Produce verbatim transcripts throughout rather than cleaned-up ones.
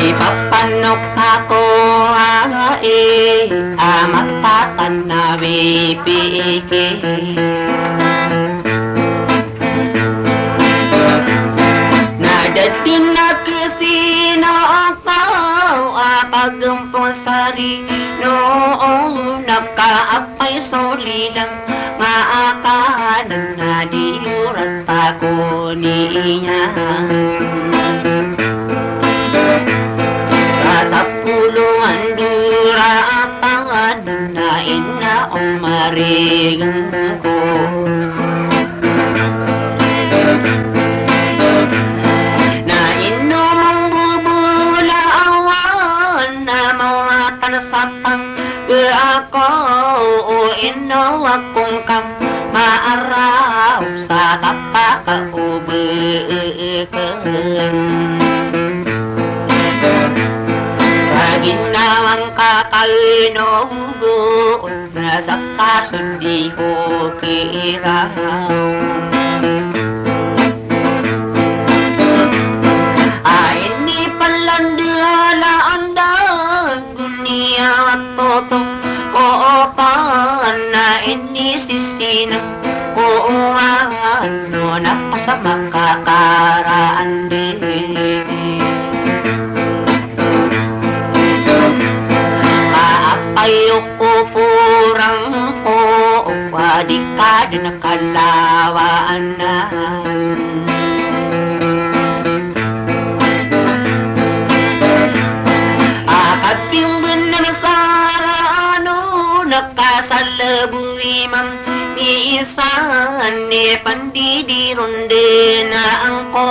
Ipapanok ako ai a matatan a bibiki. Na da dn a kasinan ka a pagmposari, noon na kaapay so lilang nga akanan a di orat ako niyan. Ka sapolo ando ra a panganan na ina o marign ko. Na ino mambobolawan na mawatan sa tangka ako, o ino akong kamaaraw sa kapakaobekn. Sa ginawang kakanogon na sa kasodi ko kiraw. A inipalandalaan da goniya a toto, o opan a inisisinan ko, o ano na pasamakakaraandi. Kaapay o koporang ko, o padi ka dn kalawaan. A kapimbenar sa rano na kasalbo iman, misan i pandidiron dn a angko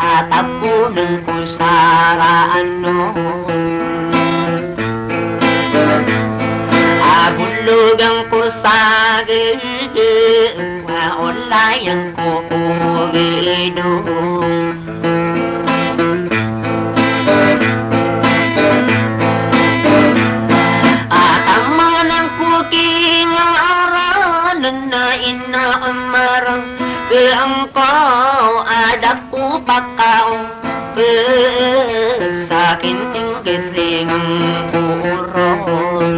a taponen ko sa rano. A bologan ko sa gege, a olayan ko ko gedo. A tamanan ko ki ngaran na ina o marang, ke angko a da ko pakaon, ke sakin tinggiring ko oron.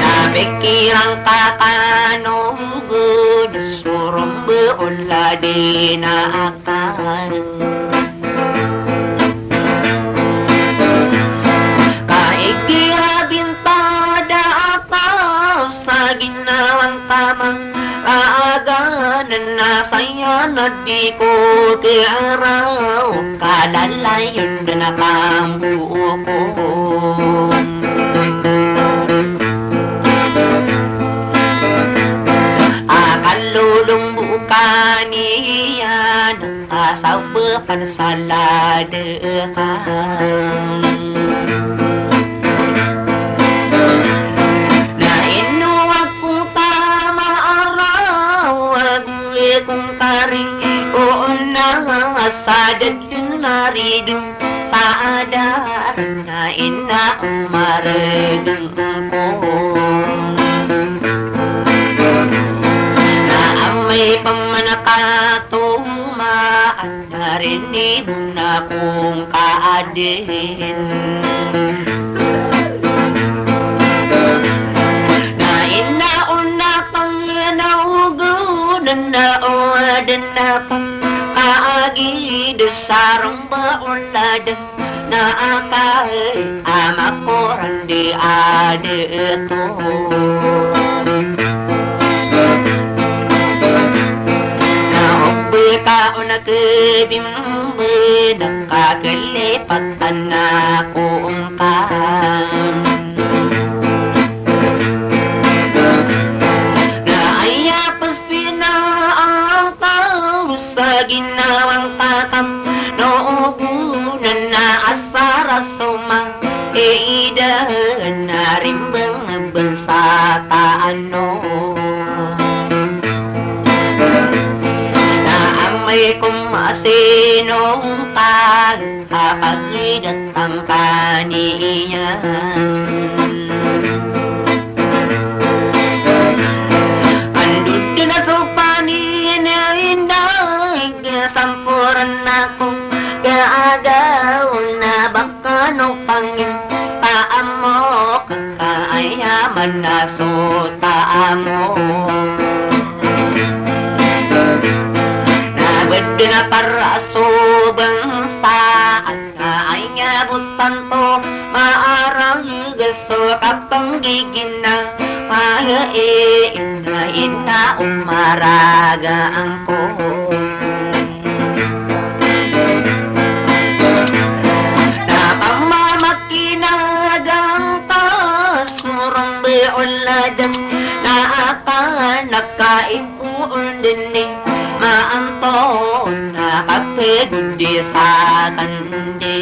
Na pikiran ka kano gud so rombo o ladi na akal. Ka igira bintada ka sa ginawang kamang raagan na saya na di ko kiyaraw ka lalayon na kambuo ko. A kalolombo ka niyan a sabapan sa lade ka. Na ino ako kamaaraw a gowii ko kari, o na sa da dn a rido sa adar na ina o mareng ko. Na amay pman a katomaan na rinibon akong kaadn. Na ina o na panaogon na o adn a pakaagid sa rombo o lade na akal a makoran di adeto. Na oba ka o na kebimbe na kakelipatan ako ongka. Na aya pes Sinaan ka sa ginawang takam, nogonan a asar a soma, e ida na rimbang a bansa ta ano. Na amay ko masinong ka, Kapag idatang ka niyan. aya man a so taamo. Na bed na para so bangsa, na aya bo tanto maarang so kapanggiginawai, ina, ina o maragang ko. Na pamamakinag angka so rombe o laden, na aka na kaimpo o deni, maanto na kapegedi sa kandi.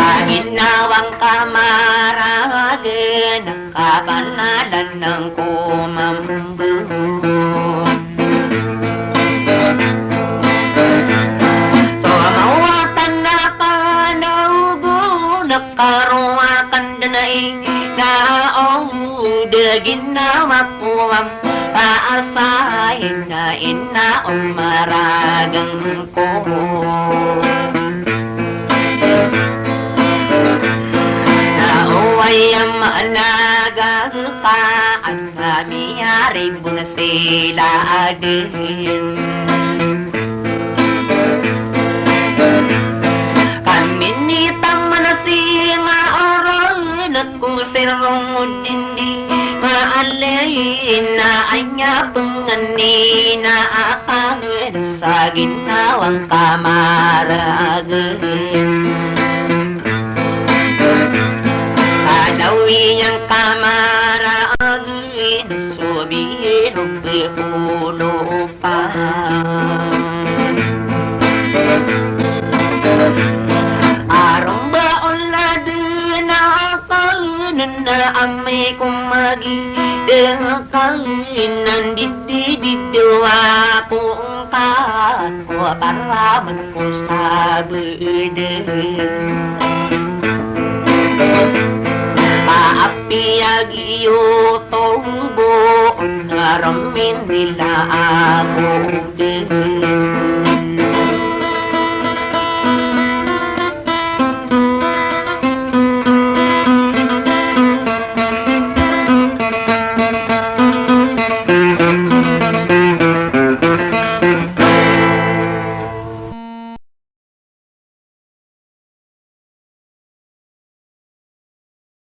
Sa ginawang kamaragen, kapanalan ko mambo. So mawatan na kanago, na karowa kandana ina o da ginawa ko am, paasay na ina o maragang ko. Na oway a maana ga ka an na miyaribon sila aden. Ka minitaman a singa aran ko sirong o dindi, maalay na aya pengani na akan sa ginawang kamaragen. Kalawi yang kamaragen, so bilog ko lopa. Aromba o laden a kanen na amay ko magi, de kanen nandidi di dowa ko ka, o paraman ko sabeden. Paapiya giyo tobo, na ramin nila ako de.